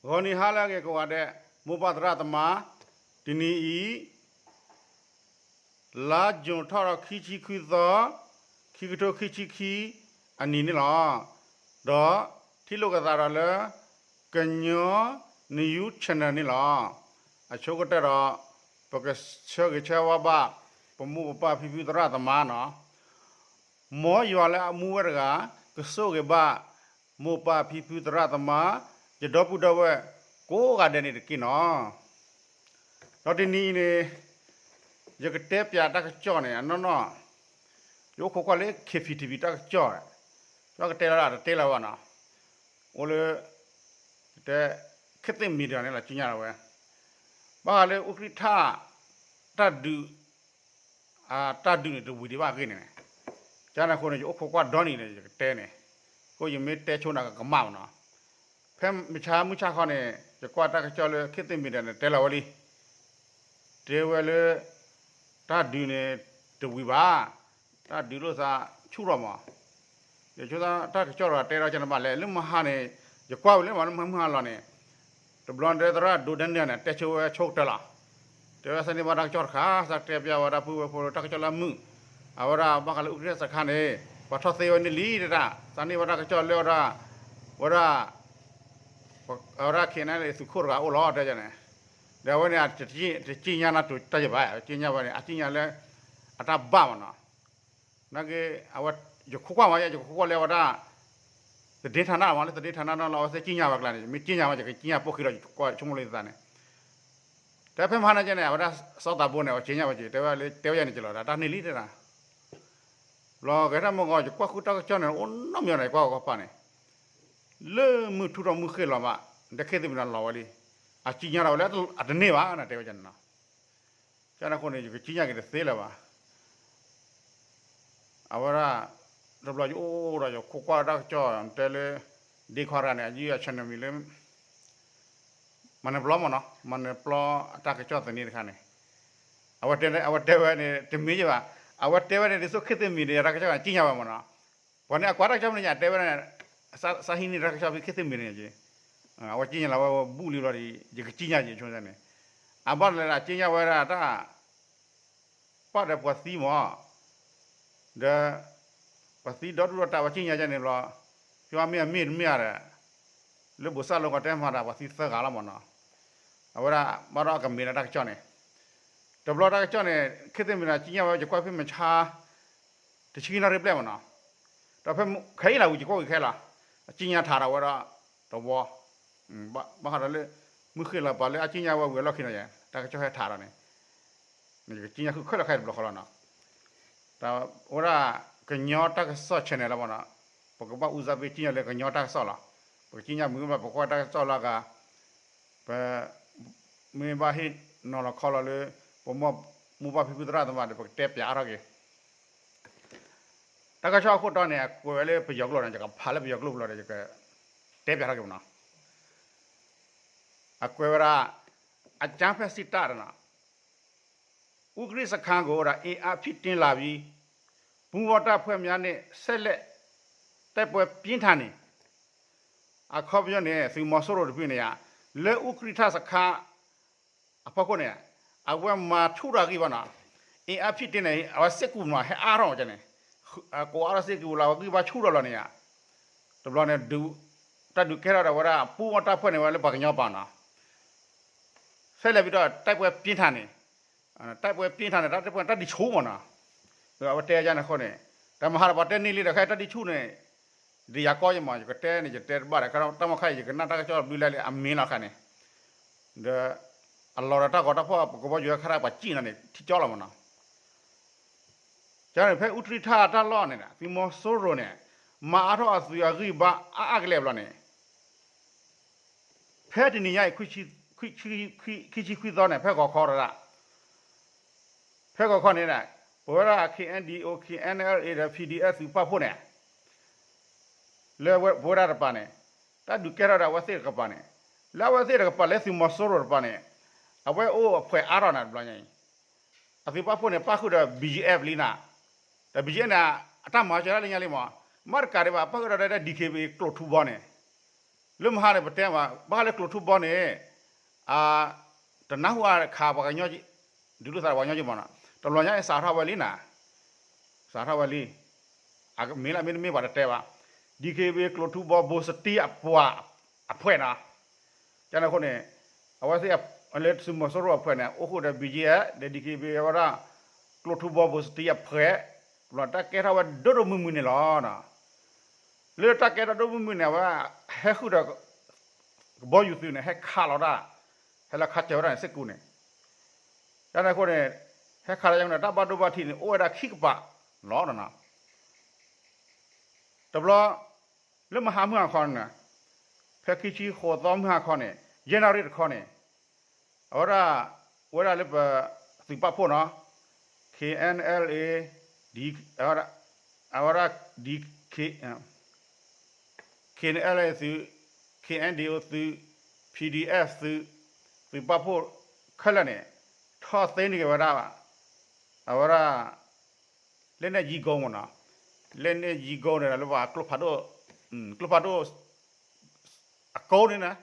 ဂီၤနံၤဟါလၢအဂ့ၤကိးဂၤဒဲး, မိၢ်ပၢ်သရၣ်သမါ, တနံၤအံၤ လါယူၤထီၣ်ဒီးခံဆံခွံသီ, ခံကထိခံဆံခံအနံၤန့ၣ်လီၤ. ဒီးထံၣ်လိာ်က့ၤသးဒီးလၢ ကညီနယူး channel န့ၣ်လီၤ. အဆိကတၢၢ်ဒီး ပကဆၢဂ့ၤဆၢဝါဘၣ် ပမိၢ်ပပၢ်ဖံဖုသရၣ်သမါနီၤ. မ်ယွၤလၢအမူဝဲတဂၤ ကဆိၣ်ဂ့ၤဘၣ် မိၢ်ပၢ်ဖံဖုသရၣ်သမါ ယဒီပုၢ်ဒီဝဲၢ်ကိးဂၤဒဲးန့ၣ်တက့ၢ်နီၤ. ဒီးတနံၤအံၤန့ၣ် ယကတဲပၠးတၢ်ကစီၣ်န့ၣ် အနီၢ်နီၢ် ယအိၣ်ခိးကွၢ်လၢ KPTV တၢ်ကစီၣ်, ယကတဲလီၤဒၣ်တတဲလီၤဘၣ်နီၤ, အိၣ်လၢ တဲ ခေတ်သစ် media န့ၣ်လီၤ ကၠံၣ်ညါလီၤဝဲ, ဘၣ်ဃးလၢအူကြံၣ်ထၣ် တၢ်ဒုး တၢ်ဒုးန့ၣ်တဝံၤဒံးဘၣ်အဂ့ၢ်န့ၣ်, ကန့ၣ်အဃိန့ၣ် ယအိၣ်ခိးကွၢ်ဒီနံၤန့ၣ် ယကတဲန့ၣ်, အဃိယမ့ၢ်တဲဆိနၤကကမၣ်မနီၤ, ဖဲမုၢ်ဆါမုၢ်ဆါခီန့ၣ် ယကွၢ်တၢ်ကစီၣ်လၢ ခေတ်သစ် media န့ၣ် တဲလီၤဝဲလံ, တဲဝဲလၢ တၢ်ဒုးန့ၣ်တဝံၤဘၣ်, တၢ်ဒုးလိာ်သးဆူၣ်ထီၣ်မး, ယဆိသးတၢ်ကစီၣ်ဒီးတဲထီၣ်ကန့ၣ်ဘၣ်လဲၣ်, လၢမဟါန့ၣ် ယကွၢ်ဝဲလၢမၤလၢမုၢ်ဟါလီၤန့ၣ်, တဘျီတဲသရၣ်ဒိးဒဲန့ၣ်န့ၣ် တဲဆိဝဲဆိကတၢၢ်လီၤ, တဲဝဲသးန့ၢ်ဘၣ်တၢ်ကစီၣ်တခါ, သးတဲပၠးဝဲဒၣ်ပုၢ်ဝဲၢ်ဖိလၢတၢ်ကစီၣ်လၢအမုာ်, အဝဲဒၣ်ဘၣ်ဃးလၢအူကြံၣ်ထၣ်စခါန့ၣ် ပှၤထီၣ်သ့ဝဲန့ၣ်လံတဒၣ်, သးန့ၢ်ဘၣ်တၢ်ကစီၣ်လၢဝဲဒၣ်, ဝဲဒၣ် အဝဲဒၣ် KNLA သုးခိၣ်တဂၤအိၣ်လီၤ တဲန့ၣ်, ဒီးအဝဲန့ၣ် တကၠံၣ်ညါနၢ်တူာ်တၢ်ယဘၣ်, ကၠံၣ်ညါဝဲန့ၣ် အကၠံၣ်ညါလၢ အတၢ်ဘၣ်မနီၤ, နာ်က့ အဝဲ ယခိးကွၢ်မး ယခိးကွၢ်လၢအဝဲဒၣ် သဒ့ထါနၣ်မး လၢသဒ့ထါနၣ်နီၢ်လီၤ အဝဲသ့ၣ်ကၠံၣ်ညါဝဲကျါန့ၣ် မ့ၢ်ကၠံၣ်ညါဝဲ ယကကၠံၣ်ညါပိာ်ခံလီၤ ယကွၢ်ဆိကမိၣ်လၢယသးန့ၣ်, တဲဖဲမဟါန့ၣ်ကဲန့ၣ် အဝဲဒၣ်စီၤသးဘိန့ၣ် အကၠံၣ်ညါဝဲက့ၤ တဲဝဲလၢတဲဝဲယၤန့ၣ်ကလီၤ တၢ်န့ၢ်လံတဲဒၣ်, ဘျီဂဲၤထီၣ်မုၢ်ဂီၤ ယကွၢ်ဃုတၢ်ကစီၣ်န့ၣ် အိၣ်နီတမံၤန့ၣ် ယကွၢ်ဂီၤကီၢ်ပၤန့ၣ်, လၢမုၢ်ထူၣ်ထီၣ်မုၢ်ဃ့ၢ်လီၤဘၣ်, ဒဲခဲသ့ၣ်မနၤလီၤဝဲလံ, အကၠံၣ်ညါလီၤဝဲလၢအတန့ၢ်ဘၣ်န့ၣ် တဲဝဲန့ၣ်နီၤ, ကန့ၣ်အဃိန့ၣ် ယကကၠံၣ်ညါက့ၤတသ့လၢၤဘၣ် အဝဲဒၣ် တဘျီယအိၣ်ဒီးယခိးကွၢ်တၢ်ကစီၣ် တဲလၢ ဒ့ခွါတဂၤန့ၣ် အယုၢ်အ channel မံၤလၢ မၤနၢၤပျီမနီၤ မၤနၢၤပျီအတၢ်ကစီၣ်သန့တခါန့ၣ်, အဝဲတဲ အဝဲတဲဝဲန့ၣ် တမ့ၢ်ယဘၣ်, အဝဲတဲဝဲန့ၣ် ဒ်သိး ခေတ်သစ် မံၤန့ၣ် တၢ်ကစီၣ်ကၠံၣ်ညါဝဲမနီၤ, ပှၤန့ၣ်အကွၢ်တၢ်ကစီၣ်မနုၤညါ တဲဝဲန့ၣ် စးဟံးန့ၢ်တၢ်ကစီၣ်ဖဲ ခေတ်သစ် မံၤန့ၣ်က့ အဝဲကၠံၣ်ညါလီၤဝဲ ဝဲဘူၣ်လံဘျီဒီး ယကကၠံၣ်ညါက့ၤဆိန့ၣ်, အဘၣ်လဲၣ် ကၠံၣ်ညါဝဲဒၣ်တၢ် ပၣ်ဒီးပှၤသံမး, ဒီး ပှၤသံဒီဒူၣ်ဒီးတၢ်ဝဲကၠံၣ်ညါကန့ၣ်ဘျီ, ယွၤမ့ၢ်အမ့ၢ်တမ့ၢ်ဧါဒီး, လၢဘိၣ်စၣ်လိကီၢ်တဲမၤတၢ်ပှၤသံသၢဂၤလီၤမနီၤ, အဝဲဒၣ်ဘၣ်ဒီးအကမ့ၢ်ဒီးတၢ်ကစီၣ်န့ၣ်, တဘျီတၢ်ကစီၣ်န့ၣ် ခေတ်သစ် မံၤန့ၣ် ကၠံၣ်ညါဝဲ ယကွၢ်ဖဲမုၢ်ဆါ တဆံခံနၣ်ရံၣ်ဘျဲၣ်မနီၤ, ဒီးဖဲခဲအံၤလၢဝံၤ ယကွၢ်ဝံၤခဲလီၤ, အကၠံၣ်ညါထးဒီးဝဲဒီး တဝီ ဘၣ်ဃးဒီးလၢ မုၢ်ဃ့ၢ်လီၤပာ်လၢအကၠံၣ်ညါဝဲဝံၤအလီၢ်ခံန့ၣ် တၢ်ကစီၣ်ဟဲထးဒီးန့ၣ်, ယကကၠံၣ်ညါဃုခဲလၢာ်ခဲတဘျီဃီလီၤနီၤ, တၢ်ဝဲဒၣ် ကညီတၢ်ကစီၣ် channel လီၤမနီၤ, ပကဘၣ်အူစၢ်ပ့ကၠံၣ်ညါလၢကညီတၢ်ကစီၣ်လီၤ, ပကကၠံၣ်ညါမုာ်မး ပကွၢ်တၢ်ကစီၣ်လီၤဂၤ, ပ မ့ၢ်ဘၣ်ဟ့ၣ်နီၤလီၤခီလီၤလၢ ပမိၢ်ပၢ်ဖံဖုသရၣ်သမါဒီး ပကတဲပၠးအါထီၣ်က့ၤ တၢ်ကစီၣ်အခိၣ်တီန့ၣ် အကွဲးဝဲလၢပယီၤကျိာ်န့ၣ် ယကဖးလၢပယီၤကျိာ်ပူၤလီၤဒီး ယကတဲပၠးထီၣ်က့ၤမနီၤ, အကွဲးဝဲဒၣ် အကြမ်းဖက်စစ်တပ် နော်, ဦးကရစ်စခန်းကို အင်အားဖြည့်တင်းလာပြီ, ပူးပေါင်းတပ်ဖွဲ့များနဲ့ ဆက်လက် တိုက်ပွဲပြင်းထန်နေ အခီပညီန့ၣ် သုးမီၤစိရိၤတဖုန့ၣ် လၢအူကြံၣ်ထၣ်စခါ အဖီခိၣ်န့ၣ် အဝဲမၤဆူၣ်ထီၣ်ဂံၢ်ဘၣ်နီၤ, အင်အားဖြည့်တင်းန့ၣ် အဝဲစ့ၢ်ကီးမနီၤ ဟဲအါထီၣ်ကန့ၣ်, ကိးအါထီၣ်စ့ၢ်ကီးလၢအဝဲဂံၢ်ဘါဆူၣ်ထီၣ်လီၤန့ၣ်ဧါ, တဘျီန့ၣ် တၢ်ဒုးကဲထီၣ်ဒီးဝဲဒၣ် ပူးပေါင်းတပ်ဖွဲ့န့ၣ် ဝဲလၢပှၤကညီပၤနီၤ ဆက်လက်ပြီးတော့ တိုက်ပွဲပြင်းထန်နေ, တိုက်ပွဲပြင်းထန်နေ တၢ်ဒုးဆူၣ်မနီၤ, အဝဲတဲယၤန့ၣ်အဃိန့ၣ် တၢ်မဟါဒီးပှၤတဲန့ၢ်လံဒီး ခဲတၢ်ဒုးဆူၣ်န့ၣ် ဒ်ယၤကီယမး ယကတဲန့ၣ် ယတဲတဘၣ်ဒီး ခဲတၢ်မခါအံၤ ယကနၣ်တၢ်ကစီၣ်ဘျုးလၢလံအမ့ၢ်လီၤခါန့ၣ်, ဒီး အလီၢ်ဒီးတၢ်ဂီၤတၢ်ဖီၣ် ပကဘီယူၤဝဲခါတၢ်ပှၤစံၣ်နီၤန့ၣ် ထံကၠီလီၤမနီၤ, ကန့ၣ် ဖဲအူကြံၣ်ထၣ်တၢ်လီၢ်န့ၣ် သုးမီၤစိရိၤန့ၣ် မၤအါထီၣ်အသုးအဂံၢ်ဘါအါအါကလဲာ်ဘျီန့ၣ် ဖဲတနံၤညါအံၤ ခံဆံခွံသီန့ၣ် ဖဲဂီၤခီတဒၣ် ဖဲဂီၤခီန့ၣ် ပဝဲဒၣ် KNDO KNLA ဒီး PDF သုးပာ်ဖှိၣ်န့ၣ် လၢပဝဲဒၣ်တပၤန့ၣ် တၢ်ဒုးကဲထီၣ်ဒီးအဝဲသ့ၣ်တကပၤန့ၣ် လၢအဝဲသ့ၣ်တကပၤလၢသုးမီၤစိရိၤတပၤန့ၣ် အဝဲအိၣ်အဖှဲးအါထီၣ်န့ၣ်တဘျီညါအံၤ အသုးပာ်ဖှိၣ်န့ၣ် ပၣ်ဃုာ်ဒီး BGF လံနၤ, ဒီး BGF န့ၣ် အတၢ်မၤစၢၤတၢ်လၢညါလံမး, မ့ၢ်တကးဒံးဘၣ် ပၣ်ဃုာ်ဒီး DKBA ကျိာ်ထူဘီန့ၣ်, လၢမဟါန့ၣ် ပတဲဘၣ် ဘၣ်ဃးလၢကျိၤထူဘီန့ၣ် အ တနၢ်ဟူအခါ ပှၤကညီ ဒုးလိာ်သးပှၤကညီက့မးနီၤ, တဘျီညါအံၤ စးထီၣ်ဝဲလံနၤ, စးထီၣ်ဝဲလံ, မ့ၢ်လၢမ့တမ့ၢ်ပှၤတတဲဘၣ်, ဒံၣ်ခ့ဘ့ၣ် ကျိၤထူဘီ ဘိးစတံအပှၤ အဖှဲးနီၤ, ကန့ၣ်အဃိန့ၣ် အဝဲသ့ၣ် လၢသုးမီၤစိရိၤအဖှဲးန့ၣ် အိၣ်ဃုာ်ဒီး ဘီကၠံအ့ ဒီး ဒံၣ်ခ့ဘ့ၣ် အဝဲဒၣ် ကျိၤထူဘီ ဘိးစတံအဖှဲး, တဘျီတၢ်ကဲထီၣ်ဝဲဒိၣ်ဒိၣ်မုၢ်မုၢ်န့ၣ်လီၤ. လၢတၢ်ကဲထီၣ်ဒိၣ်မုၢ်မုၢ်န့ၣ် အဝဲဟဲဃုာ်ဒီး ကဘီယူၤသုးန့ၣ် ဟဲခးလီၤတၢ်, ဟဲလီၤခးစၢၤဝဲဒၣ်န့ၣ် စ့ၢ်ကီးန့ၣ်, ကန့ၣ်အဃိန့ၣ် ဟဲခးလီၤန့ၣ် တၢ်ဘၣ်ဒိဘၣ်ထံးန့ၣ် အိၣ်ဝဲဒၣ်ခံကပၤလီၤ. တဘျီ လၢမဟါမုၢ်ဟါခီန့ၣ် ဖဲခံဆံဃိးသီမုၢ်ဟါခီန့ၣ် ယဲၢ်နၣ်ရံၣ်တခီန့ၣ် အဝဲဒၣ် ဝဲဒၣ်လၢပ သုးပာ်ဖှိၣ်နီၤ KNLA အဝဲဒၣ် ဒ KNLA သုး KNDO သုး PDF သုး သုးပာ်ဖှိၣ်ခဲလၢာ်န့ၣ် ထီၣ်သ့န့ၢ်က့ၤဝဲဒၣ် အဝဲဒၣ် လက်နက်ကြီးကုန်းမ့ၢ်နီၤ, လက်နက်ကြီးကုန်းန့ၣ် လၢပှၤကျိဖးဒိၣ် ကျိဖးဒိၣ် အကုန်းန့ၣ်နီၤ,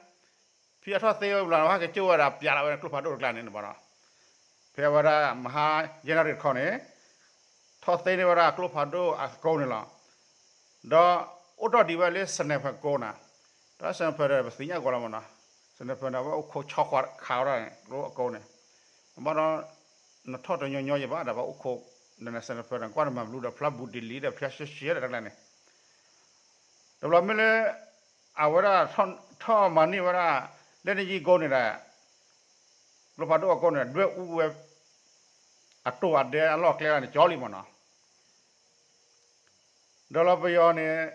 ဖဲအထီၣ်သ့ဝဲဘျီ ဟဲက့ၤကၠိဝဲဒၣ် ပျးလီၤဝဲကျိဖးဒိၣ်တကျါန့ၣ်ဘၣ်နီၤ, ဖဲအဝဲဒၣ်မဟါယဲၢ်နၣ်ရံၣ်တခီန့ၣ် ထီၣ်သ့န့ၢ်ဝဲဒၣ်ကျိဖးဒိၣ်အကုန်းန့ၣ်လီၤ. ဒီးအိၣ်ထီၣ်ဒံးဝဲလၢ sniper ကုန်းနီၤ, ဒီး sniper ဒီး ပသ့ၣ်ညါကွၢ်လီၤမ့ၢ်နီၤ, sniper န့ၣ် အဝဲအိၣ်ခိးဆီခွါခးဝဲဒၣ်န့ၣ် ကျိအကုန်းန့ၣ်, ဘၣ်ဒီး နထီၣ်တညီညီယဘၣ်ဒီး ပှၤအိၣ်ခိး ဒီး sniper န့ၣ် ကွၢ်နမၤဘျူးဒီး ဖျါဘူးတ့ၢ်လံဒီး ဖျါရှဲရှဲဒီးတကျါန့ၣ် တဘျီမ့ၢ်လၢ အဝဲဒၣ်ထီၣ်မၤန့ၢ်ဝဲဒၣ် လက်နက်ကြီးကုန်းန့ၣ်ဒီး ကျိဖးဒိၣ်အကုန်းန့ၣ် ဒွဲၣ်အူဝဲ အတိၢ်အဒဲအလီၢ်ကျဲလီၤန့ၣ် ကၠီလံမ့ၢ်နီၤ, ဒီးလီၤပယီၤန့ၣ်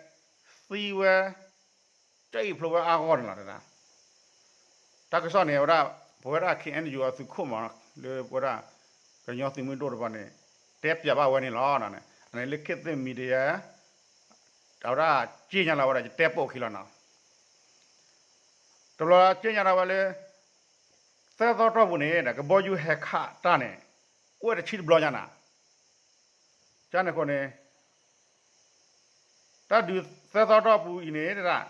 သံဝဲ ကအံၣ်ဖျိဝဲအါဂီၢ်န့ၣ်လီၤ. တၢ်ကစီၣ်န့ၣ် အဝဲဒၣ် ပဝဲဒၣ် KNU အသုးခိၣ်မး လၢပဝဲဒၣ် ကညီသုးမုၢ်ဒိၣ်တဖၣ်န့ၣ် တဲပျးဘၣ်ဝဲန့ၣ်လီၤ. အန့ၣ်လၢ ခေတ်သစ် Media အဝဲဒၣ် ကြေညာ လီၤဝဲဒၣ် ယတဲပိာ်ခံလီၤနီၤ, တဘျီ ကြေညာ ထီၣ်ဝဲလၢ သၢသီတီၢ်ပူၤန့ၣ် ကဘီယူၤဟဲခးတၢ်န့ၣ် အိၣ်ဝဲတဆံတဘျီညါနီၤ, ကန့ၣ်အဃိန့ၣ် တၢ်ဒုးသၢသီတီၢ်ပူၤအံၤန့ၣ်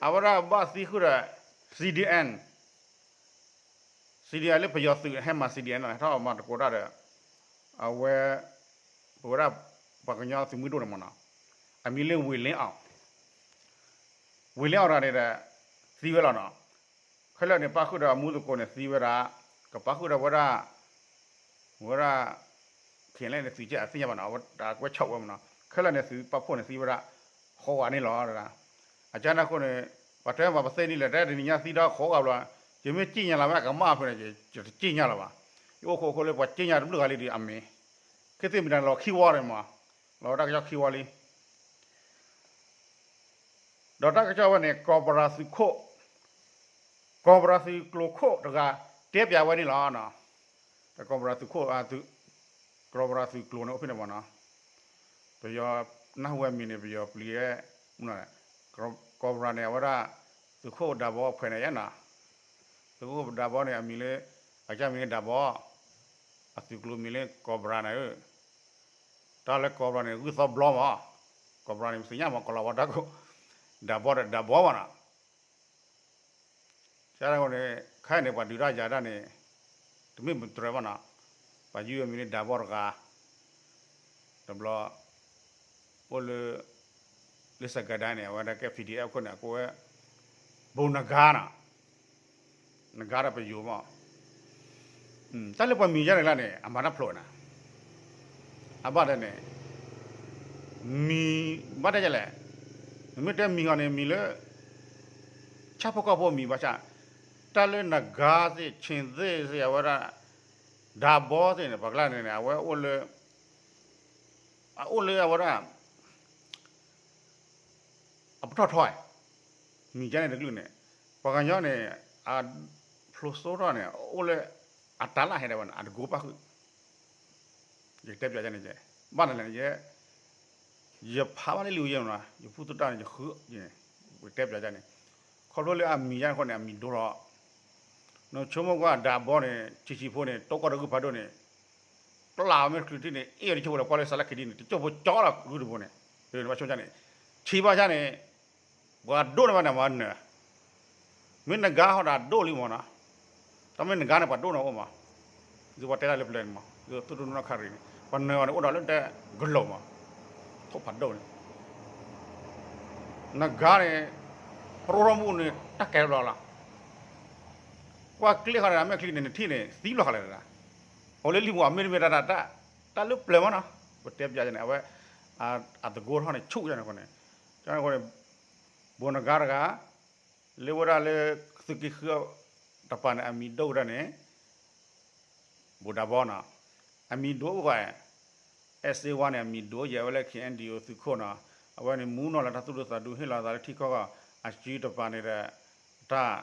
အဝဲဒၣ်ဘၣ်သံဃုာ်ဒီး CDM, CDM လၢပယီၤသုးဟဲမၤ CDM နီၤ ဟဲထီၣ်မၤသကိးတၢ်ဒီး အဝဲ ပဝဲဒၣ် ပှၤကညီသုးမုၢ်ဒိၣ်န့ၣ်မ့ၢ်နီၤ, အမံၤလၢ ဝေလင်းအောင်, ဝေလင်းအောင် တဂၤန့ၣ်ဒီး သံဝဲလီၤနီၤ, ခဲလၢာ်န့ၣ် ပၣ်ဃုာ်ဒီးအမူသကိးန့ၣ်သံဝဲဒၣ်, ကပၣ်ဃုာ်ဒီးဝဲဒၣ် ဝဲဒၣ် KNLA န့ၣ် သုးကဲအသ့ၣ်ညါဘၣ်နီၤ, အဝဲဒၣ်ကွဲးဆီၣ်ဝဲမ့ၢ်နီၤ, ခဲလၢာ်န့ၣ် သုးပာ်ဖှိၣ်န့ၣ်သံဝဲဒၣ် ဃိးဂၤန့ၣ်လီၤ. အကန့ၣ်အဃိန့ၣ် ပှၤတဲမ့ၢ်ပသ့န့ၣ်လဲၣ် တဲတနံၤညါသံဒီးဃိးဂၤဘျီ, ယမ့ၢ်ကြေညာလီၤဝဲအကမၣ်ဖဲန့ၣ် ယတကြေညာလီၤဘၣ်, ယအိၣ်ခိးခိးလၢပှၤကြေညာတဘျုးဂၤလံဒီးအမ့ၢ် ခေတ်သစ် Media န့ၣ် လီၤခံဝီန့ၣ်မ့ၢ်, လီၤဝဲဒၣ်ကညီခံဝီလံ ဒီးတၢ်ကစီၣ်ဝဲန့ၣ် ကီၢ်ပရၤသုးခိၣ်, ကီၢ်ပရၤသုးကျိၤခိၣ်တဂၤ တဲပျးဝဲန့ၣ်လီၤ. ကီၢ်ပရၤသုးခိၣ်, ကီၢ်ပရၤသုးကျိၤန့ၣ် အိၣ်ဖဲန့ၣ်မ့ၢ်နီၤ, ပယီၤနၢ်ဟူဝဲမံၤန့ၣ် ပယီၤပျံၤဝဲ, ကီၢ်ပရၤန့ၣ် အဝဲဒၣ် သုးခိၣ်ဒးဘီဖှဲးန့ၣ်ယဲနီၤ, သုးခိၣ်ဒးဘီန့ၣ် အမံၤလၢ, အကစၢ်မံၤလၢဒးဘီ, အသုးကျိၤမံၤလၢကီၢ်ပရၤန့ၣ်ဧၢ, တၢ်လၢကီၢ်ပရၤန့ၣ် ဂုၢ်သီဘျီမး, ကီၢ်ပရၤန့ၣ် ပသ့ၣ်ညါမး ကီၢ်လီၤဝါတၢ်ကိၢ်, ဒးဘီဒီးဒးဘီမးနီၤ ကန့ၣ်အဃိန့ၣ် ခဲအံၤန့ၣ် ပှၤဒုးတၢ်ယၤတၢ်န့ၣ် တမ့ၢ်ပတြၢၤဘၣ်နီၤ, ပှၤယုၢ်အမံၤလၢဒးဘီတဂၤ, တဘျီ အိၣ်လၢ လၢစကဲဒၣ်န့ၣ် အဝဲဒၣ်ကဲ PDF ခိၣ်န့ၣ် အကိးဝဲ ဘိနဂါနီၤ, နဂါဒီးပယိၤမး, တၢ်လၢပှၤမံၤယါန့ၣ်လၢန့ၣ် အမၤတၢ်ဖျိးနၤ အဘၣ်ဒီးန့ၣ် မံၤဘၣ်တဲလဲၣ်, နမ့ၢ်တဲမံၤဃီန့ၣ် မံၤလၢ ဆၣ်ဖိကီၢ်ဖိမံၤဘၣ်ဆၣ်, တၢ်လၢနဂါသ့ၣ် ဆ့ၣ်သ့ၣ်သ့ၣ် အဝဲဒၣ် ဒးဘီသ့ၣ်န့ၣ် ပှၤကျါန့ၣ်န့ၣ် အဝဲအိၣ်လၢ အအိၣ်လၢအဝဲဒၣ် အပတီၢ်ထီ, မံၤကန့ၣ်တကလုာ်န့ၣ်, ပှၤကညီန့ၣ် အဖျိးစိထီၣ်န့ၣ် အိၣ်လၢ အတၢ်လၢဟဲဒၣ်ဝဲန့ၣ် အတကိးပၣ်ဃုာ်, ယကတဲပျးန့ၣ်, ဘၣ်နလဲၣ်န့ၣ် ယဲ ယဖးဘၣ်လၢလံာ်ဝဲယဲၢ်မး, ယဖုသတၢ်န့ၣ် ယဃုန့ၣ်, ယတဲပျးန့ၣ်, ခီဖျိလၢအမံၤယါန့ၣ်အဃိန့ၣ် အမံၤဒိလီၤ, နဆိကမိၣ်ကွၢ်ဒးဘီန့ၣ် ဆံးဆံးဖိန့ၣ် တိကီၢ်တဂုၢ်ဖးဒိၣ်န့ၣ် ပျၢ်ဝဲမ့ၢ်တချုးထံၣ်န့ၣ် အ့ၣ်ဝဲတဆိၣ်ဖိလၢကွၢ်လၢစးလၢခံဒ်န့ၣ် တကၠိၢ်ဖိကၠီလီၤဂုၢ်တဘိန့ၣ်, ဘၣ်ဆိကန့ၣ်, ဆံးဘၣ်ဆၣ်န့ၣ်, ပှၤဒိၣ်န့ၢ်ဘၣ်န့ၣ်မၤနၢၤ မ့ၢ်နဂါဟီဒီးဒိၣ်လံမးနီၤ, တၢ်မ့ၢ်နဂါန့ၣ် ပှၤဒိၣ်နီၤအိၣ်မး, ဒ်ပှၤတဲတၢ်လၢပျၢၤန့ၣ်မး, ဒ်သိးတူၢ်တနီၣ်ခါရံၣ်န့ၣ် ပှၤနၢၤအီၤန့ၣ် အိၣ်ဒီးလၢတဲကလိာ်မး, ထိၣ်ဖးဒိၣ်န့ၣ်, နဂါန့ၣ် ပရိထီၣ်မူန့ၣ် တၢ်ကဲထီၣ်ဘျီလီၤ, ကွၢ်ကျ့ၣ်ဃီဒီး မဲာ်ချံန့ၣ် နထံၣ်န့ၣ် သံဘျီဃီလဲၣ်တဒၣ်, အဝဲလၢလံာ်ပူၤအမ့ၢ်တမ့ၢ်တၢ် တၢ်လၢပျၢၤမးနီၤ, ပတဲပျးန့ၣ် အဝဲ အသကိးထီၣ်န့ၣ် ဆူၣ်ယါန့ၣ်အဃိန့ၣ်, န့ၣ်အဃိန့ၣ် ဘိးနဂါတဂၤ လၢဝဲဒၣ်လၢ သုးက့ဃုတပၤန့ၣ် အမံၤဒိၣ်ဝဲဒၣ်န့ၣ် ဘိးဒးဘီနီၤ, အမံၤဒိၣ်အိၣ်ဃီ, အဲၣ်စ့ဝါန့ၣ် အမံၤဒိၣ်ယဲဝဲလၢ ခ့ၣ်အဲၣ်ဒံၣ်အိၣ် သုးခိၣ်နီၤ, အဝဲန့ၣ်မူနီၤလၢတၢ်သူၣ်ဒူသးဒူ ဟ့ၣ်လီၤသးလၢထံကီၢ်ဂီၢ်, အစုတပၤန့ၣ်ဒီး တၢ်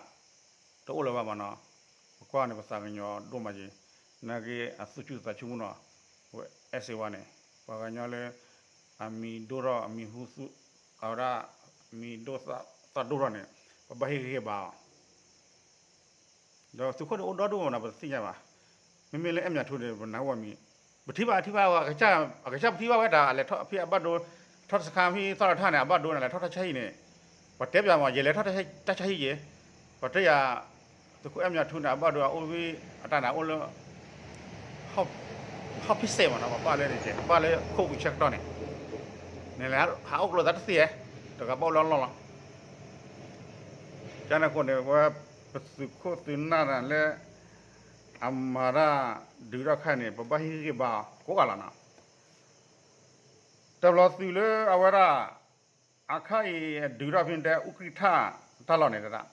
တအိၣ်လၢၤဘၣ်မးနီၤ, ပကွၢ်န့ၣ် ပသးကညီၤဒိၣ်မးက့ၤ, နာ်က့အသူၣ်ဆူၣ်သးဆူၣ်မူနီၤ, ဝဲအဲၣ်စ့ဝါန့ၣ် ပှၤကညီလၢ အမံၤဒိၣ်ထီၣ်အမံၤဟူသူၣ် အဝဲဒၣ် မံၤဒိၣ်သးဒိၣ်ထီၣ်န့ၣ် ပဘၣ်ဟ့ၣ်ဂံၢ်ဟ့ၣ်ဘါအီၤ ဒီးသုးခိၣ်န့ၣ်အိၣ်ဒီဒူၣ်မးနီၤ ပတသ့ၣ်ညါဘၣ်, မ့မ့ၢ်လၢအဲၣ်မၠးထူန့ၣ် ပနၢ်ဟူအမံၤ, ပထံၣ်ဘၣ်ထံၣ်ဘၣ်ဝဲ အကစၢ်ပထံၣ်ဘၣ်ဝဲတၢ်အလဲၤထီၣ်ဖဲအဘၣ်ဒိ ထီၣ်တၢ်စခါဖဲသီၣ်လီၤထၣ်န့ၣ် အဘၣ်ဒိန့ၣ် လဲၤထီၣ်တၢ်ဆါဟံၣ်န့ၣ်, ပှၤတဲပျးမး ယလဲၤထီၣ်တၢ်ဆါဟံၣ်ယဲ, ပှၤတဲယၤ သုးခိၣ်အဲၣ်မၠးထူန့ၣ် အဘၣ်ဒိအအိၣ်ဖဲ အတၢ်န့ၣ်အိၣ်လၢ ဟီၣ်ဖ့ၣ်စဲးမးနီၤ ပဘၣ်လၢန့ၣ် ပဘၣ်လၢခိၣ်ပူၤဆၢကတီၢ်န့ၣ်, န့ၣ်လဲၤဟးအိၣ်ကျိၤသးတသ့ဧါ, တဂၤဘၣ်အိၣ်လၢအလီၢ်လီၤ, ကန့ၣ်အဃိန့ၣ် ဝဲပသုးခိၣ်သုးနၢ်တၢ်လၢ အမၤတၢ်ဒုးတၢ်ခါန့ၣ် ပဘၣ်ဟ့ၣ်ဂံၢ်ဟ့ၣ်ဘါအီၤကိးဂၤလီၤနီၤ, တဘျီသုးလၢအဝဲဒၣ် အခါအံၤအဒုးထီၣ်ဖဲန့ၣ်တဲ အူကြံၣ်ထၣ်တၢ်လီၢ်န့ၣ်တဒၣ်,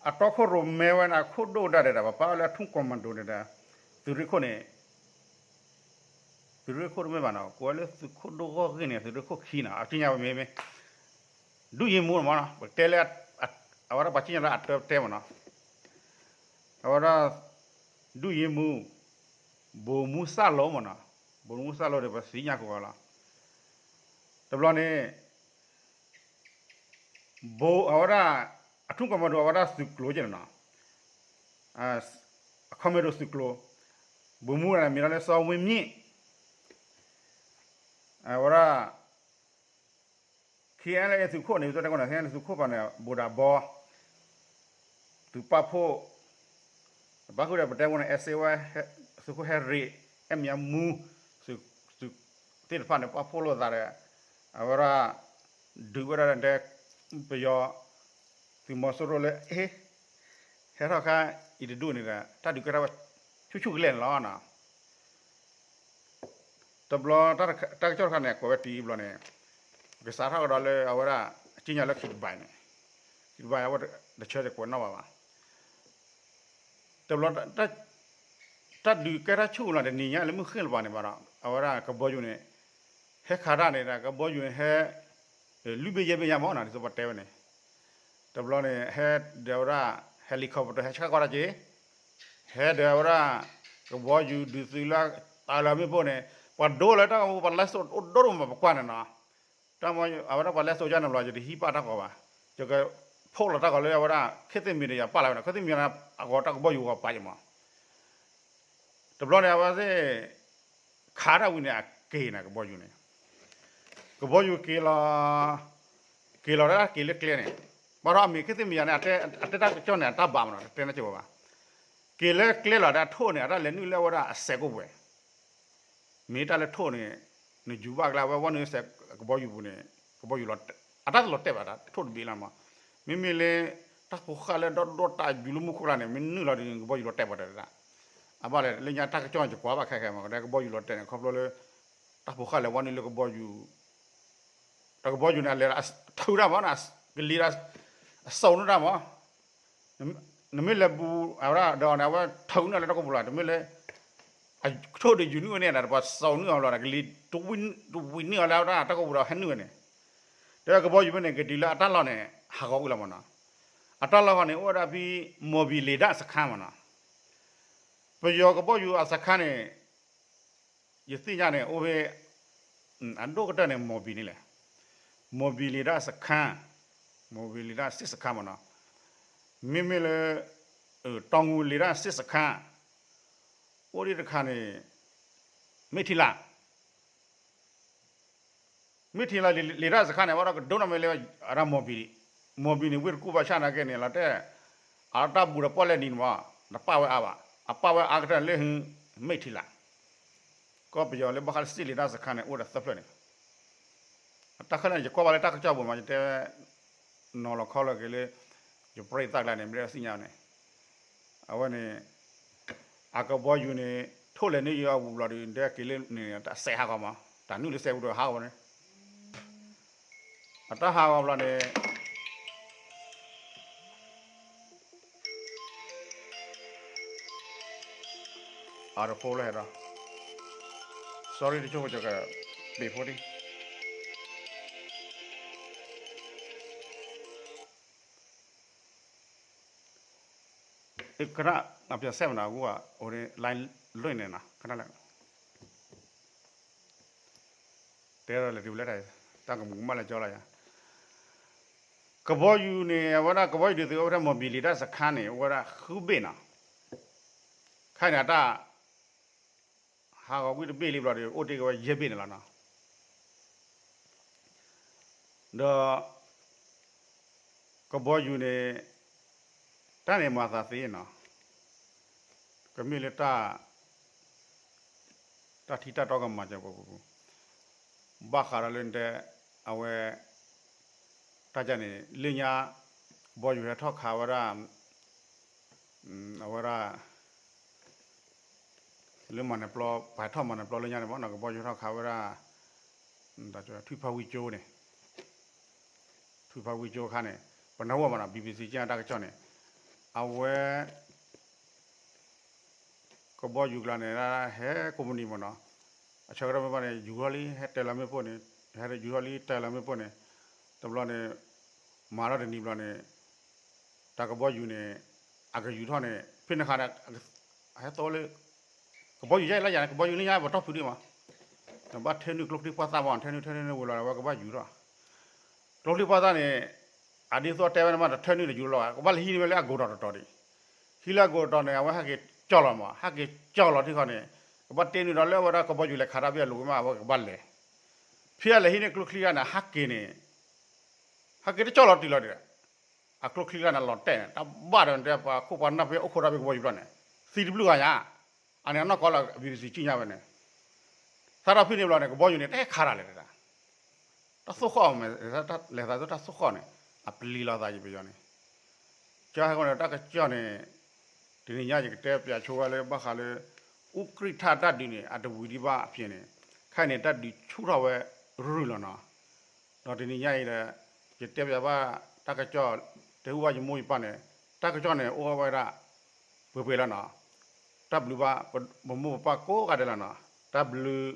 အတီခိၣ်ရိၣ်မဲဝဲန့ၣ် အခိၣ်ဒိၣ်ဒၣ်ဒဲးဒီး ပပာ်အီၤလၢအထူၣ်ကီၢ်မၤဒိၣ်န့ၣ်ဒီး သုးရ့ၣ်ခိၣ်န့ၣ် သုးရ့ၣ်ခိၣ်တမ့ၢ်ဘၣ်နီၤ ကိးဝဲလၢသုးခိၣ်ဒိၣ်ဂီၢ်ဂ့ၢ်န့ၣ် သုးရ့ၣ်ခိၣ်ခံနီၤ အကၠံၣ်ညါဝဲမ့ၢ်မ့ၢ် ဒုၣ်ယ့မူမးနီၤ ပတဲလၢ အဝဲဒၣ်ပှၤကၠံၣ်ညါလၢအတၢ်တဲမးနီၤ အဝဲဒၣ် ဒုၣ်ယ့မူ ဘိၣ်မူစၢ်လိမးနီၤ ဘိၣ်မူစၢ်လိဒီး ပသ့ၣ်ညါကီးလီၤ တဘျီန့ၣ် ဘိၣ်အဝဲဒၣ် အထူၣ်ကီၢ်မၤဒိၣ်အဝဲဒၣ်သုးကျိၤက့န့ၣ်နီၤ အခီမ့ၢ်ဒိၣ်သုးကျိၤ ဘိၣ်မူန့ၣ်မံၤလီၤလၢစီၤဝ့မံၣ် အဝဲဒၣ် ခ့ၣ်အဲၣ်လၢသုးခိၣ်န့ၣ် သုးခိၣ်ပၤန့ၣ် ဘိၣ်ဒးဘီ သုးပာ်ဖှိၣ် ဘၣ်ဃုာ်ဒီးပတဲဝဲန့ၣ် အဲၣ်စ့ဝါ သုးခိၣ်ဟဲရ့ၣ် အဲၣ်မၠးမူ သုးသ့ၣ်တဖၣ်န့ၣ် ပာ်ဖှိၣ်လိာ်သးဒီး အဝဲဒၣ် ဒုးဝဲဒၣ်တဲ ပယီၤ သုးမီၤစိရိၤလၢ ဟဲထီၣ်ခါအံၤတဒူၣ်န့ၣ်ဒီး တၢ်ဒုးကဲထီၣ်ဝဲဆူၣ်ဆူၣ်ကလဲာ်န့ၣ်လီၤ. တဘျီ တၢ်ကစီၣ်တခါန့ၣ် ကွဲးဝဲတုၤအံၤဘျီန့ၣ် ကစးထီၣ်ကဒီးလၢအဝဲဒၣ် အကၠံၣ်ညါလၢခံတဘၣ်န့ၣ် ခံတဘၣ် အဝဲတဆၢတကွဲးနီၣ်ဘၣ်ဘၣ်. တဘျီ တၢ်ဒုးကဲထီၣ်ဆူၣ်လီၤ တနံၤညါလၢမုၢ်ဃ့ၢ်လၢၤဘၣ်န့ၣ်ဘၣ်ဒီး အဝဲဒၣ်ကဘီယူၤန့ၣ် ဟဲခးတၢ်န့ၣ်ဒီး ကဘီယူၤန့ၣ်ဟဲ လွံၢ်ဘ့ၣ်ယဲၢ်ဘ့ၣ်ညါမးနီၤ ဒ်သိးပတဲဝဲန့ၣ် တဘျီန့ၣ် ဟဲဒီးဝဲဒၣ် helicopter ဟဲဆှၣ်ကီၢ်တၢ်က့ၤ ဟဲဒီးဝဲဒၣ် ကဘီယူၤဒုးသုးလၢတၢ်လၢမ့ၣ်ပိၢ်န့ၣ် ပှၤဒိလၢတၢ်ကမူ ပှၤလဲစိအိၣ်ဒိၣ်ဒိၣ်မး ပကွၢ်န့ၣ်နီၤ တၢ်မ့ၢ်အဝဲဒၣ်ပှၤလဲစိကၢ်န့ၣ်ဘျီ ယတဟံးပာ်တၢ်ကီးဘၣ် ယကဖီၣ်လီၤတၢ်ကီးလၢအဝဲဒၣ် ခေတ်သစ်မီဒီယာ ပာ်လီၤဝဲနီၤ ခေတ်သစ်မီဒီယာ အဂီၤတၢ်ကဘီယူၤဂီၤပာ်ယမး တဘျီန့ၣ် အဝဲသ့ၣ် ခးတၢ်ဝံၤန့ၣ် အက့ၤန့ၣ် ကဘီယူၤန့ၣ် ကဘီယူၤက့ၤလီၤ က့ၤလီၤတၢ်က့ၤလၢကျဲန့ၣ် ဘၣ်ဒီးအမ့ၢ် ခေတ်သစ်မီဒီယာ န့ၣ် အတဲတၢ်ကစီၣ်န့ၣ် အတၢ်ဘၣ်မးနီၤ တတဲန့ၢ်က့ၤဝဲဘၣ် က့ၤလၢကျဲလီၤဒီးအထိၣ်န့ၣ် အတၢ်လဲၤနုာ်လၢအဝဲဒၣ်အစဲးကိးပှဲၤ မ့ၢ်တၢ်လၢထိၣ်န့ၣ် နယူၤဘၣ်ကျဲ အဝဲဝဲနုာ်စဲးကဘီယူၤပူၤန့ၣ် ကဘီယူၤလီၤ အတၢ်တလီၤတဲာ်ဘၣ် ထိၣ်တဘ့ၣ်လီၤမး မ့မ့ၢ်လၢ တၢ်ဖိဃၢ်လၢဒီဒီတၢ်ယူၤလၢမူခိၣ်ကျါန့ၣ် မ့ၢ်နုာ်လီၤဒီး ကဘီယူၤလီၤတဲာ်ပှဲၤတၢ်ဒၣ် အဘၣ်လဲၣ် လၢညါတၢ်ကစီၣ်န့ၣ် ယကွၢ်ဘၣ်ခဲခဲမး ကဘီယူၤလီၤတဲာ်န့ၣ် ခီဖျိလၢ တၢ်ဖိဃၢ်လဲၤဝဲနုာ်လၢကဘီယူၤ တၢ်ကဘီယူၤန့ၣ် အလဲၤထုးတၢ်မး ကလံၤတၢ် အစိာ်နုာ်တၢ်မး နမ့ၢ်လဲၤဘူး အဝဲဒၣ်ဒီးန့ၣ် အဝဲထုးနုာ်လၢတၢ်ကပူၤလီၤ တမ့ၢ်လၢ အထိၣ်ဒီးယူၤနုာ်ဝဲန့ၣ်ဒီး ပှၤစိာ်နုာ်အီၤလီၤ ကလံၤတဝံၤနုာ်အီၤလၢတၢ်ကပူၤဒီးဟဲနုာ်ဝဲန့ၣ် ဒီးကဘီယူၤဖဲန့ၣ် ကတုၤလၢအတၢ်လီၢ်န့ၣ် ဟးဂီၤဝံၤလီၤမးနီၤ အတၢ်လီၢ်ဃီန့ၣ် အိၣ်ဝဲဒၣ်ဖဲ မော်ဘီလေတပ်စခန်းမးနီၤ ပယီၤကဘီယူၤအစခန်းန့ၣ် ယသ့ၣ်ညါန့ၣ် အိၣ်ဖဲ အဒိၣ်ကတၢၢ်န့ၣ် မော်ဘီန့ၣ်လဲၣ် မော်ဘီလေတပ်စခန်း မော်ဘီလေတပ်စစ်စခန်းမးနီၤ မ့မ့ၢ်လၢ တောင်ငူလေတပ်စစ်စခန်း အိၣ်ဒံးတခါန့ၣ် မ့ၢ်ထံလၢ် မ့ၢ်ထံလၢ်လေတပ်စခန်းန့ၣ် အဝဲဒၣ်ကဒိၣ်နီၢ်မ့ၢ်လၢ အဝဲဒၣ်မော်ဘီ မော်ဘီန့ၣ် ဝ့ၢ်တကူၣ်ဘၣ်ဆၣ်နာ်က့န့ၣ် လီၤတဲာ် အတၢ်ဘူးဒီးပီၣ်လဲၣ်နံၤန့ၣ်မး တပာ်ဝဲအါဘၣ်, အပာ်ဝဲအါကတၢၢ်လၢဟု မိတ်ထီလာ် ကီၢ်ပယီၤလၢဘၣ်ဃးလၢစ့လံာ်တၢ်စခါန့ၣ် အိၣ်ဒီးသၢဖျၢၣ်န့ၣ်, အတၢ်ခဲလၢာ်န့ၣ် ယကွၢ်ဘၣ်လၢတၢ်ကစီၣ်ပူၤမး ယတဲ နီၤလီၤခီလီၤက့ၤလၢ ယပြံသးကျါန့ၣ် မ့ၢ်ဒ်သ့ၣ်ညါန့ၣ်, အဝဲန့ၣ် အကဘီယူၤန့ၣ် ထိၣ်လဲၤနုာ်ယၤအပူၤဘျီဒီး တဲက့ၤလၢန့ၣ် တၢ်စဲးဟးဂီၤမး တၢ်နုာ်လၢစဲးပူၤဒီးဟးဂီၤန့ၣ် အတၢ်ဟးဂီၤဘျီန့ၣ် အတဖိလၢဟဲဒီး sorry တဆိကမိၣ် ကပ့ၤဖိဒံ ခဏ အပျဲၢ်စဲးမနၤ အဂူၢ် အိၣ် line လွံၢ်န့ၣ်နီၤ ခဏလဲၣ် တဲဒီးလဲၤတုၤလၢတၢ် တၢ်ကမူးကမၣ်လၢကၠီလီၤယၤ ကဘီယူၤန့ၣ် အဝဲဒၣ်ကဘီယူၤဒုးသုးအိၣ်ဖဲ မီၢ်ဘံၣ်လံာ်တၢ်စခါန့ၣ် အိၣ်ဝဲဒၣ်ဃုဘ့ၣ်နီၤ ခဲအံၤန့ၣ် အတၢ် ဟးဂီၤကွံာ်တဘ့ၣ်လံဘျီဒီး အိၣ်တ့ၢ်က့ၤဝဲယဲၢ်ဘ့ၣ်န့ၣ်လီၤနီၤ ဒီး ကဘီယူၤန့ၣ် တၢ်န့ၣ်မၤသးသ့နီၤ ကမ့ၢ်လၢတၢ် တၢ်ထံတၢ်တီကမၤစၢၤပူၤပူၤ ဘၣ်ဃးဒီးလၢတဲ အဝဲ တၢ်ကန့ၣ် လၢညါ ကဘီယူၤဟဲထီၣ်ခးဝဲဒၣ် အဝဲဒၣ် လၢမၤနၢၤပျီ ပှၤထီၣ်မၤနၢၤပျီလၢညါန့ၣ်မ့ၢ်နီၤ ကဘီယူၤထီၣ်ခးဝဲဒၣ် ထွံၣ်ဖးဝံကၠိန့ၣ် ထွံၣ်ဖးဝံကၠိအခါန့ၣ် ပနၢ်ဟူဘၣ်မ့ၢ်နီၤ ဘံဘံစံကၠၢ်တၢ်ကစီၣ်န့ၣ် အဝဲ ကဘီယူၤကျါန့ၣ် ဟဲကိးမုၢ်နံၤမ့ၢ်နီၤ အဆၢကတီၢ်မ့ၢ်ဘၣ်န့ၣ် ယူၤထီၣ်လံ ဟဲတဲလီၤမ့ၣ်ပိၢ်န့ၣ် ဟဲယူၤထီၣ်လံတဲလီၤမ့ၣ်ပိၢ်န့ၣ် တဘျီန့ၣ် မၤထီၣ်တနံၤဘျီန့ၣ် တၢ်ကဘီယူၤန့ၣ် အကယူၤထီၣ်န့ၣ် ဖဲန့ၣ်ခါန့ၣ် ဟဲသီလၢ ကဘီယူၤယါအံၤလၢယၤန့ၣ် ကဘီယူၤလၢညါပတီၢ်ဖုးဒံးမး နဘၣ်ထဲနုာ်ကျိချံပှၢ်သၣ်မး ထဲနုာ်ထဲနုာ်ဝံၤလီၤ အဝဲကဘၣ်ယူၤထီၣ် ကျိချံပှၢ်သၣ်န့ၣ် အဒ်သိးတဲဝဲန့ၣ်မး တထဲနုာ်တယူၤလီၤ ကဘၣ်လဲၤဟံးန့ၢ်ဝဲလၢအဂိၤထီၣ်တတီၤဒံး ဟံးလၢအဂိၤထီၣ်န့ၣ် အဝဲဟဲက့ၤကၠီၣ်လီၤမး ဟဲက့ၤကၠီၣ်လီၤထံဃီန့ၣ် ကဘၣ်တ့နုာ်ဒီးလၢအဝဲဒၣ်ကဘီယူၤလဲၤခးတၢ်ဘၣ်အလိၤဝဲမး အဝဲကဘၣ်လဲၤ ဖဲအလဲၤဟံးန့ၢ်ကျိချံတၢ်န့ၣ် ဟဲက့ၤန့ၣ် ဟဲက့ၤတကၠီၣ်လီၤတုၤလီၤဒံး အကျိချံတၢ်န့ၣ်လီၤတဲာ်န့ၣ် တၢ်ဘၣ်ဒီးတဲပှၤခိၣ်ပှၤနၢ်ဖဲအိၣ်ခိးတၢ်ဖဲကဘီယူၤဘျီန့ၣ် သံတဘျုးဂၤညါ အန့ၣ်အနီၢ်ကီၢ်လၢ ဘံဘံစံကၠၢ်ညါဝဲန့ၣ် စးထီၣ်ဖဲန့ၣ်ဘျီန့ၣ် ကဘီယူၤန့ၣ် တဟဲခးတၢ်လဲၣ်တဒၣ် တၢ်သိၣ်ဃီၣ်မး လဲၤသးသိၣ်တၢ်သိၣ်ဃီၣ်န့ၣ် အပျံၤလီၤသးယပယီၤန့ၣ် ကၠီဟဲဃီန့ၣ် တၢ်ကစီၣ်န့ၣ် တနံၤညါယကတဲပၠးဆိဝဲလၢဘၣ်ဃးလၢ အူကြံၣ်ထၣ်တၢ်ဒုးန့ၣ် အတဝံၤဒံးဘၣ်အဖျဲၣ်န့ၣ် ခဲအံၤန့ၣ် တၢ်ဒုးဆူၣ်ထီၣ်ဝဲရုၢ်လီၤနီၤ ဒီးတနံၤညါအံၤဒီး ယတဲပၠးဘၣ်တၢ်ကစီၣ် တဲဟူဘၣ်ယမိၢ်ယပၢ်န့ၣ် တၢ်ကစီၣ်န့ၣ် အိၣ်ဝဲဒၣ် ပှဲၤပှဲၤလီၤနီၤ တၢ်ဘျုးဘၣ် ပမိၢ်ပပၢ်ကိးဂၤဒဲးလီၤနီၤ တၢ်ဘျုး